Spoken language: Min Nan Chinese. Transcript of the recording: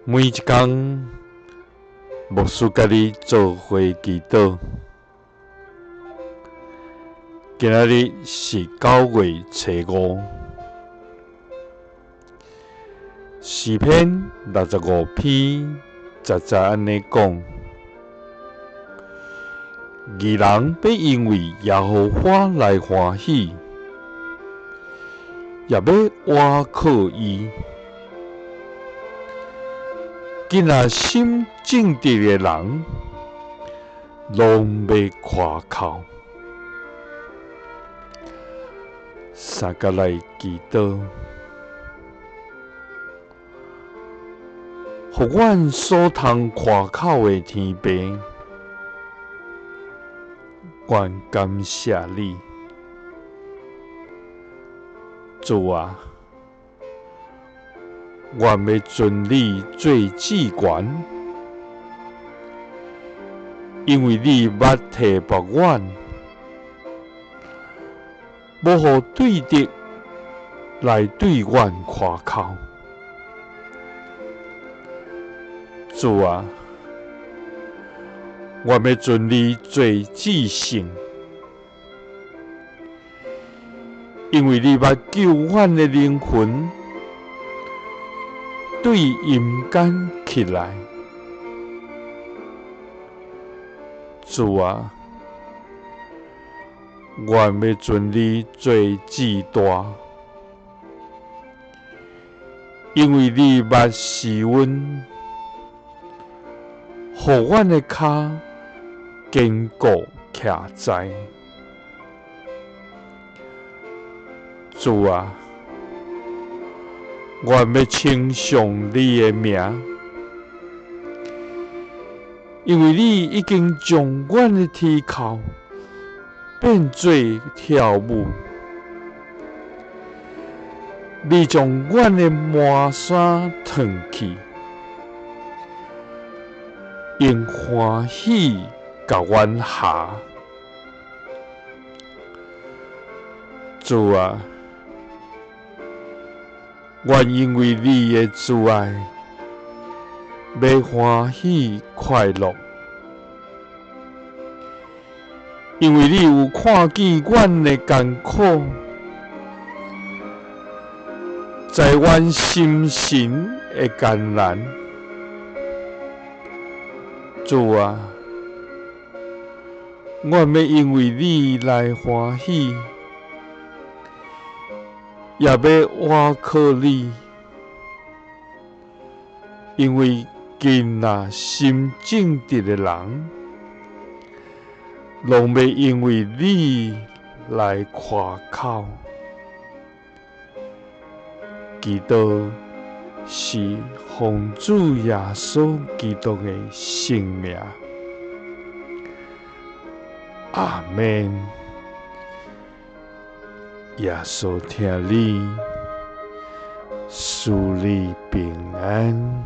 每一工，牧師佮你做伙祈禱。今仔日是9月初5，詩篇65篇10節按呢講：義人欲因為耶和華來歡喜，也欲倚靠伊。堅若心正直的人，攏欲誇口。三佮來祈禱，予阮所通誇口的天父，阮感謝你，主啊！願欲尊你做至懸，因為你捌提拔阮，無予對敵來對阮誇口。主啊，願欲尊你做至聖，因為你捌救阮的靈魂對陰間起來。主啊，願欲尊你做至大，因為你捌施恩，予阮的跤堅固徛在。主啊，願欲稱頌你的名，因為你已經將阮的铁銬變做跳舞，你將阮的麻衫脫去，用歡喜共阮縖。主啊，願因為你的慈愛，欲歡喜快樂，因為你有看見阮的艱苦，知阮心神的艱難。主啊，阮欲因為你來歡喜，也欲倚靠你，因為堅若心正直的人，攏欲因為你來誇口。祈禱是奉主耶穌基督的聖名。阿們。耶穌疼你，賜你平安。